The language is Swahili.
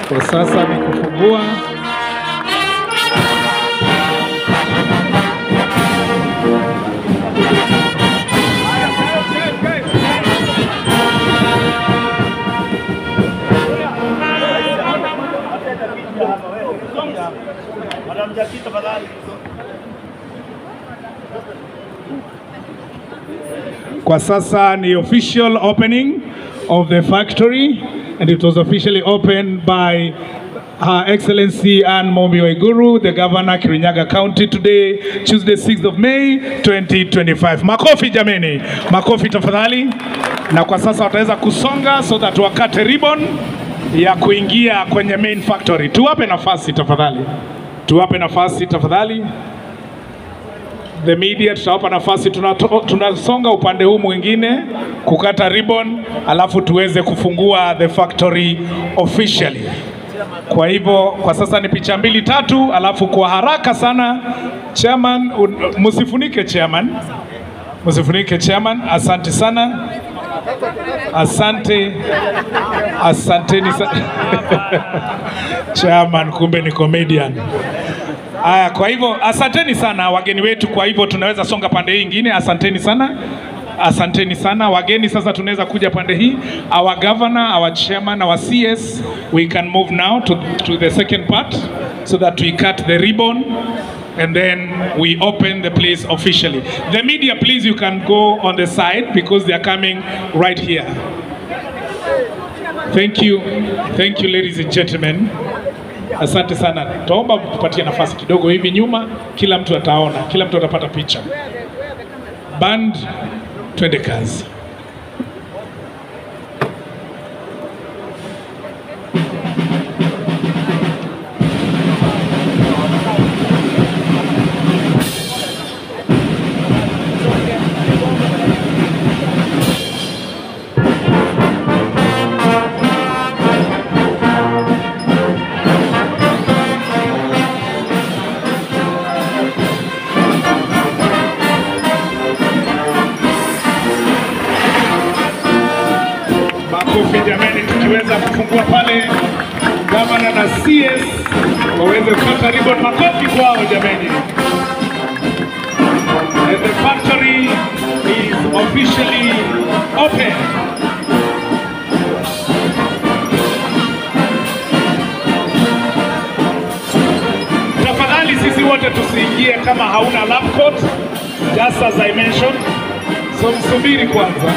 Kwa sasa ni kufungua. Kwa sasa ni official opening of the factory, and it was officially opened by Her Excellency Anne Mumbi Waiguru, the Governor, Kirinyaga County, today, Tuesday, 6th of May, 2025. Makofi jameni, makofi tafadhali. Na kwa sasa wataweza kusonga so that wakate ribbon ya kuingia kwenye main factory. Tuwape nafasi tafadhali. Tuwape nafasi tafadhali. The media tutawapa nafasi, tunasonga upande huu mwingine kukata ribbon, alafu tuweze kufungua the factory officially. Kwa hivyo kwa sasa ni picha mbili tatu, alafu kwa haraka sana chairman, msifunike chairman. Msifunike chairman, asante sana. Asante. Asanteni sana. Chairman kumbe ni comedian. Aya, kwa hivyo asanteni sana wageni wetu. Kwa hivyo tunaweza songa pande hii nyingine. Asanteni sana. Asanteni sana wageni. Sasa tunaweza kuja pande hii. Our governor, our chairman, our CS, we can move now to the second part so that we cut the ribbon and then we open the place officially. The media, please, you can go on the side because they are coming right here. Thank you. Thank you, ladies and gentlemen. Asante sana. Tuomba mtupatie nafasi kidogo hivi nyuma, kila mtu ataona, kila mtu atapata picha. Band, twende kazi. Jamani, tukiweza kufungua pale governor na CS waweze kupata ribbon. Makofi kwao jamani. And the factory is officially open. Tafadhali sisi wote tusiingie kama hauna lab coat, just as I mentioned. So msubiri kwanza.